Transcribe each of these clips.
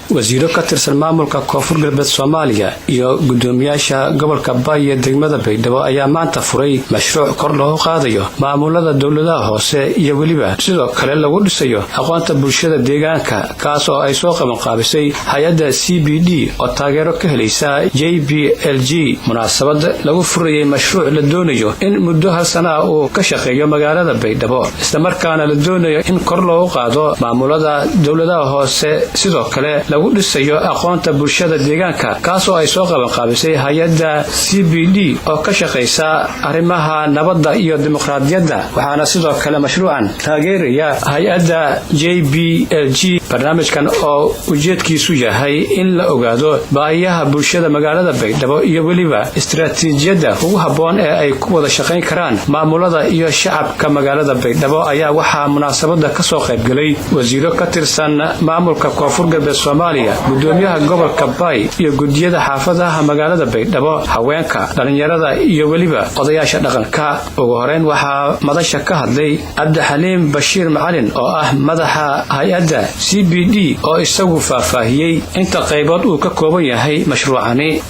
Wasiiro ka tirsan maamulka Koonfur Galbeed Soomaaliya iyo gudoomiyaasha gobolka Baay ee degmada Baydhabo ayaa maanta furay mashruuc kor loogu qaadayo maamulada dowladaha hoose iyo weliba sidoo kale lagu dhisayo aqoonta bulshada deegaanka, kaas oo ay soo qabanqaabisay hay-adda CBD oo taageero ka helaysa JBLG. Munaasabad lagu furayay mashruuc la doonayo in muddo hal sana ah uu ka shaqeeyo magaalada Baydhabo, islamarkaana la doonayo in kor loogu qaado maamulada dowladaha hoose, sidoo kale lagu dhisayo aqoonta bulshada deegaanka, kaas oo ay soo qabanqaabisay hay-adda CBD oo ka shaqaysa arrimaha nabadda iyo dimuqraadiyadda, waxaana sidoo kale mashruucan taageeraya hay-adda JBLG. Barnaamijkan oo ujeedkiisu yahay in la ogaado baahiyaha bulshada magaalada Baydhabo iyo weliba istaraatiijiyadda ugu habboon ee ay ku wada shaqayn karaan maamulada iyo shacabka magaalada Baydhabo, ayaa waxaa munaasabada ka soo qaybgalay wasiiro ka tirsan maamulka Koonfur Galbeed Soomaaliya, gudoomiyaha gobolka Bay iyo gudiyada xaafadaha magaalada Baydhabo, haweenka, dhalinyarada iyo weliba odayaasha dhaqanka. Ugu horeyn waxaa madasha ka hadlay Cabdixaliim Bashiir Macalin oo ah madaxa hay-adda CBD oo isagu faahfaahiyey inta qaybood uu ka kooban yahay mashruucani.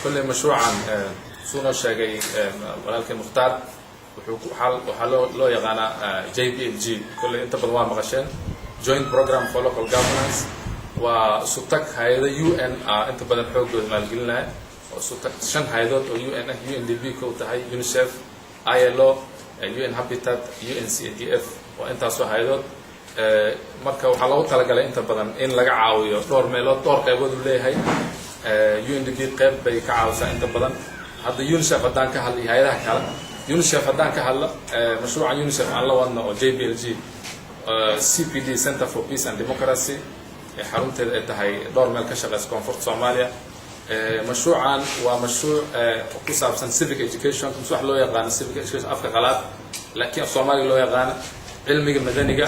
Kolley mashruucan suu noo sheegay walaalkay Mukhtaar, waxaa loo yaqaanaa JBLG. Kolley inta badan waa maqasheen Joint Program for Local Governance. Waa isu tag hay-ado UN ah, inta badan xooggooda maalgelinaya, oo isu tag shan hay-adood oo UN ah, UNDP kow tahay, UNICEF, ILO, UN Habitat, UNCADF. Waa intaasoo hay-adood. Marka waxaa loogu talagalay inta badan in laga caawiyo dhowr meelood, dhowr qaybood uu leeyahay. UNDP qayb bay ka caawisaa inta badan. Hadda UNICEF haddaan ka hadla iyo hay-adaha kale, UNICEF haddaan ka hadlo, mashruuca UNICEF aan la wadno oo JBLG, CPD, Center for Peace and Democracy, xarunteeda ay tahay dhowr meel ka shaqeysa koonfurta Soomaaliya. Mashruucan waa mashruuc ku saabsan civic education, mise wax loo yaqaano civic education afka qalaad, laakiin af Soomaaliga loo yaqaano cilmiga madaniga.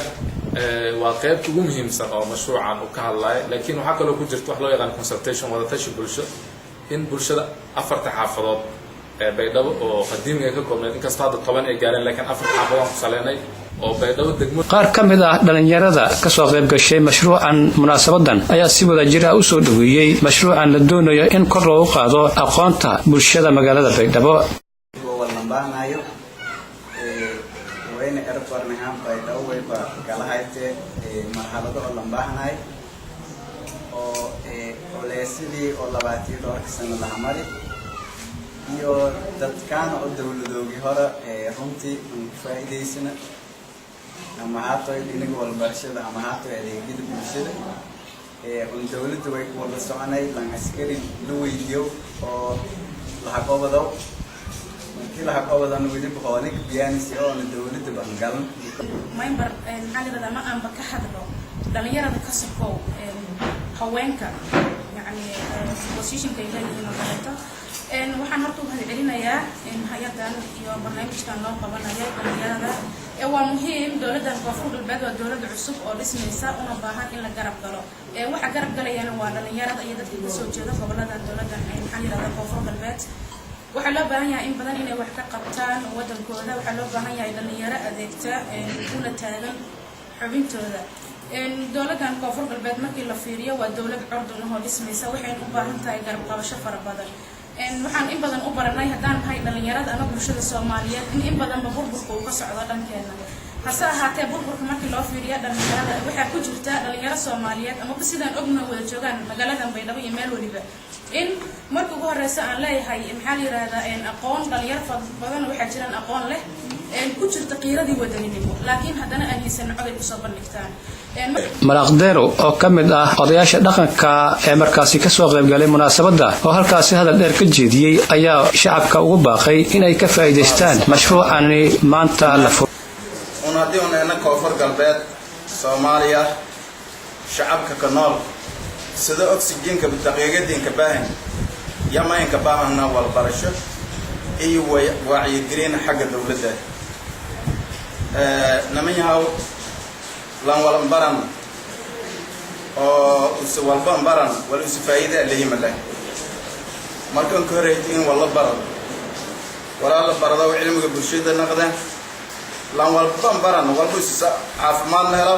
Waa qaybta ugu muhiimsan oo mashruucan uu ka hadlayo, laakiin waxaa kaloo ku jirta wax loo yaqaano consultation, wadatashi bulsho, in bulshada afarta xaafadood ee Baydhabo oo qadiimiga ka koobneed, inkastoo hadda 10 ay gaareen, laakiin afarta xaafadood aan ku saleynay oo Baydhabo degmo. Qaar ka mid ah dhalinyarada ka soo qayb gashay mashruucan munaasabadan ayaa si wada jir ah u soo dhoweeyey mashruucan la doonayo in kor loogu qaado aqoonta bulshada magaalada Baydhabo. Baahnayo wayna erfarnahaan Baydhabo wayba galahayte marxalado oo lan baahnahay oo culeysadii oo 20 dhowrka sano lahamari iyo dadkaana oo dowladoogii hore runtii aan ku faa'iidaysana, ama haatoy dhinaga walbarashada ama haatoy adeegyada bulshada. Un dowladda way ku wada soconay lan askari la weydiyo oo lahaqobadow, markii lahaqobadana weliba hoolig biyaanisi oona dowladda bangalan. Member maxaa la yirahdaa, ma aanba ka hadlo dhalinyarada ka sokow, haweenka yani positionka ay leeyihiin oo kaleeto. Waxaan horta u mahadcelinayaa hay-adan iyo barnaamijkan loo qabanayo dhalinyarada. Waa muhiim. Dowladdan Koonfur Galbeed waa dowladda cusub oo dhismaysa, una baahan in la garab galo. Waxa garab galayana waa dhalinyarada iyo dadka kasoo jeeda goboladan dowladdan, maxaa la yirahdaa, Koonfur Galbeed. Waxaa loo baahan yahay in badan inay wax ka qabtaan wadankooda. Waxaa loo baahan yahay dhalinyaro adeegta una taagan xubintooda. Dowladdan Koonfur Galbeed markii la fiiriyo waa dowlad cordon ahoo dhismaysa, waxayna u baahan tahay garab qabasho fara badan. Waxaan in badan u baranay haddaan nahay dhalinyarada ama bulshada Soomaaliyeed in badanba burburka uu ka socdo dhankeena. Hase ahaatee, burburka markii loo fiiriyo dhalinyarada, waxaa ku jirta dhalinyaro Soomaaliyeed amaba sidaan ogna wada joogaan magaaladan Baydhabo iyo meel waliba, in marka ugu horeysa aan leeyahay, maxaa la yirahdaa, aqoon dhalinyaro badan waxaa jiraan aqoon leh, ku jirta qiiradii wadaninimo, laakiin haddana aan haysan coday kusoo bandhigtaan. Malaaqdeero oo ka mid ah odayaasha dhaqanka ee markaasi kasoo qaybgalay munaasabadda oo halkaasi hadal dheer ka jeediyey ayaa shacabka ugu baaqay inay ka faa'iidaystaan mashruucani maanta la fur. Un haddii un ena Koonfur Galbeed Soomaaliya, shacabka ka nool sida oxygenka daqiiqadiinka baahan yamaynka baahana walbarasho iyo wacyigelin xagga dowladda. Niman yahaw, lan walan baran oo use walban baran wal use faa'iida alehima leh. Markan ka horeyta in walla baran, walaa la barado cilmiga bulshada naqda, lan walban baran walba use caafimaad la helo.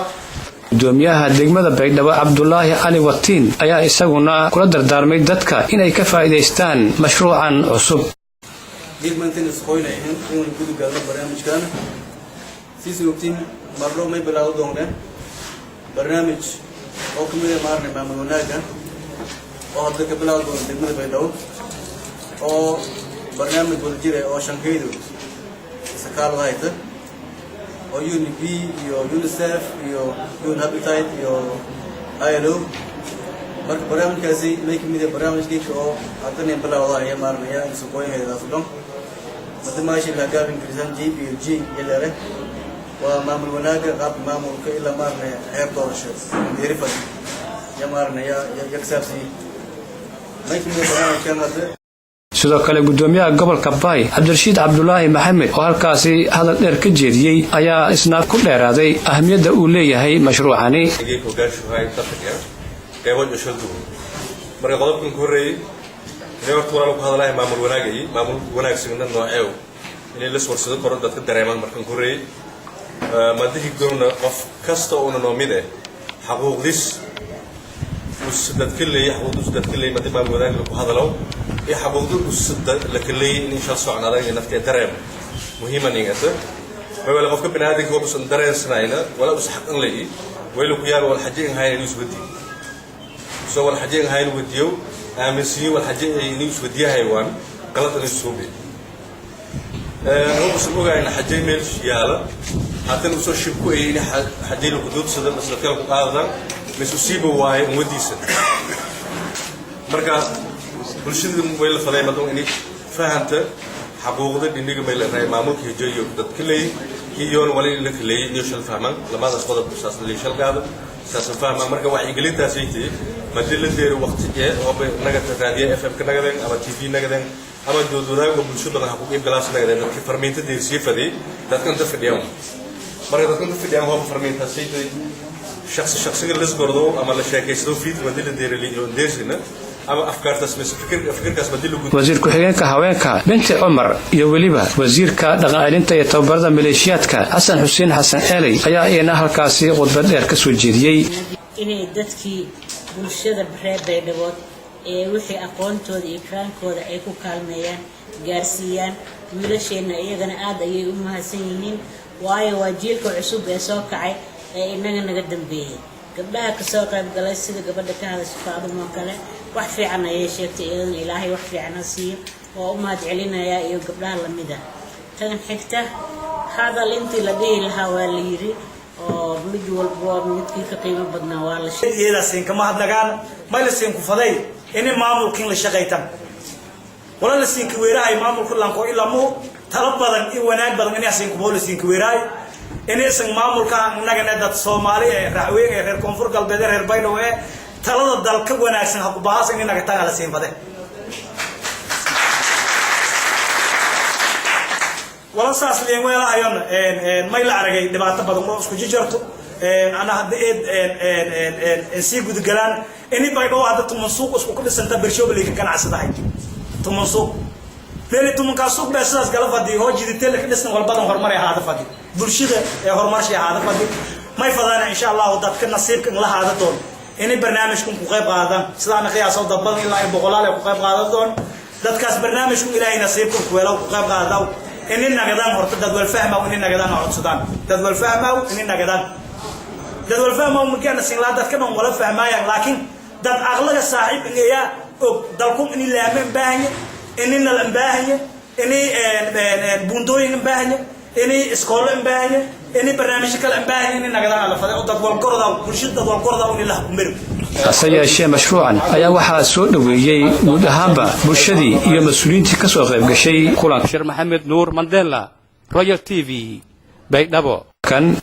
Gudoomiyaha Gudoomiyaha degmada Baydhabo, Cabdulaahi Cali Watiin, ayaa isaguna kula dardaarmay dadka inay ka faa'iidaystaan mashruucan cusub. Geegmantan isqoyna ahayn inuu gudub gaadno barnaamijkaana. Siisa ogtiin, marlo may bilaabo dooneen barnaamij oo ka mid ah maarnay maamul wanaagga, oo hadda ka bilaabi doona degmada Baydhabo, oo barnaamij wadajir ah oo shankaydu isakaalada hayta, oo UNDP iyo UNICEF iyo UN Habitat iyo ILO. Marka barnaamijkaasi may kamid yahay barnaamijkiika oo haddana bilawda ayaa maaranaya isaqooyin hayadaas dhan madamaashi lagaab ingiriisaan JPLG yaleere. Waa maamul wanaagga, qaabka maamulka ilaa maarnaya heer doorasho deerifad ya maaranaya ya kasaabsan may kamid yahay barnaamijkan hadda. Sidoo kale, gudoomiyaha gobolka Baay, Cabdirashiid Cabdulaahi Maxamed, oo halkaasi hadal dheer ka jeediyey, ayaa isna ku dheeraaday ahamiyadda uu leeyahay mashruucani. Marka qodobkan ku horreeyey inay horta walaal ku hadalahay maamul wanaagayay, maamul wanaagsanna nooceew inay la swarsado koro dadka dareemaan. Markan ku horreeyey madihii goona qof kasta uuna noo mid eh xaquuqdis us dadka leeyay, xaquuqdis dadka leeyay madi maamul wanaag lagu hadalow iyo xaquuqda us la ka leeyay in shal socnaada iyo naftee dareemo muhiiman ingata wala qofka bini'aadamka waa usan dareensanayna wala us xaq in leeyi wayla ku yaaba wal xaje in hayn inuu iswadiyo soo wal xaje in hayn wadiyo aaminsiyo wal xaje inuu iswadiyahay waan qalad inuu suubi usan ogayna xajay meel yaala haddana usoo shib ku ayay in xajay lagu duudsada mise dadka ku qaadadaan mise usiiba waaye umadiisa. Marka bulshada way la faday madon inay fahanta xaquuqda dhiniga may la raay maamulka hijo iyo dadka leey iyoon wali la kaleeyay iyo shal fahmaan lamadaas qodob saas la shal qaado saas fahmaan. Marka wacyigelintaas ay tahay madii la deero waqti ee oo naga raadiya FM ka nagadeen ama TV nagadeen ama dood wadaag oo bulsho badan xaquuq iib galaas nagadeen, dadkii farmiinta deersii fadiyay dadka inta fadhiyaan. Marka dadka inta fadhiyaan waa farmiintaas ay tahay shakhsi shakhsiga la isgordo ama la sheekaysado fiid madii la deerali iyo deersina ama afkaartaas mise fikirkaas madii lagu Wasiir ku-xigeenka haweenka, Binti Cumar, iyo weliba wasiirka dhaqan celinta iyo tababarada maleeshiyaadka, Xasan Xuseen Xasan Eeley, ayaa iyana halkaasi khudbad dheer ka soo jeediyey. Inay dadkii bulshada reer Baydhabood ee wixii aqoontooda iyo karaankooda ay ku kaalmeeyaan, gaarsiiyaan wiilasheenna, iyagana aada ayay u mahadsan yihiin, waayo waa jiilka cusub ee soo kacay ee inaga naga dambeeyey. Gabdhaha kasoo qayb galay, sida gabadha ka hadasha Faadumo oo kale, wax fiican ayay sheegtay, iyadana Ilaahay wax fiican ha siiyo, waa u mahad celinayaa, iyo gabdhaha lamida. Tan xigta, hadal intii la dhihi lahaa waa la yiri, oo mid walba midkii ka qiimo badnaa waa la Iyadaasiin kama hadlagaan mayla siin ku faday ini maamulkiin la shaqaytan wala la siinka weerahay maamulka lanko ilamu talo badan iyo wanaag badan inay siin kubo la siinka weerahay inaysan maamulka innagana dad Soomaali ee raaxweyn ee reer Koonfur Galbeed ee reer Baydhabo ee talada dalka wanaagsan ha ku bahaas in naga taga la siin fade. Wala saas leen weelahayon may la aragay dhibaato badan oo isku jijarto ana hadda eed sii gudgalaan ini Baydhabo hadda 10 suuq isku ku dhisanta bershoob ka ganacsadahay 10 suuq beli tumankaa suuq baa sidaas gala fadhi hoo jiditee ka dhisan walbadan horumar ay ahaada fadhi bulshada ee horumarshay ahaada fadhi. May fadaana insha Allahu dadka nasiibka in la haada doon inay barnaamijkan ku qayb qaadaan, sidaana qiyaaso dad badan ilaa ay boqolaal ay ku qayb qaadan doon. Dadkaas barnaamijku Ilaahay nasiibka ku weelo ku qayb qaadaw inay nagadaan horta dad wal fahma, inay nagadaan oo codsadaan dad wal fahma, inay nagadaan dad wal fahma. Markaan siin laa dadka dhan wala fahmayaan, laakiin dad aqlaga saaxiib inaya og dalku in laameen baahanya, inay nal baahanya, inay buundooyin baahanya, inay iskoolo baahanya, inay barnaamijyo kale baahanya, inay nagadaan la faday oo dad wal gorda bulshada dad wal gorda in la kumiro. Hase yeeshee, mashruucan ayaa waxaa soo dhoweeyey guud ahaanba bulshadii iyo mas-uuliyiintii ka soo qayb gashay kulanka. Sheekh Maxamed Nuur Mandela, Royal TV, Baydhabo. Kan.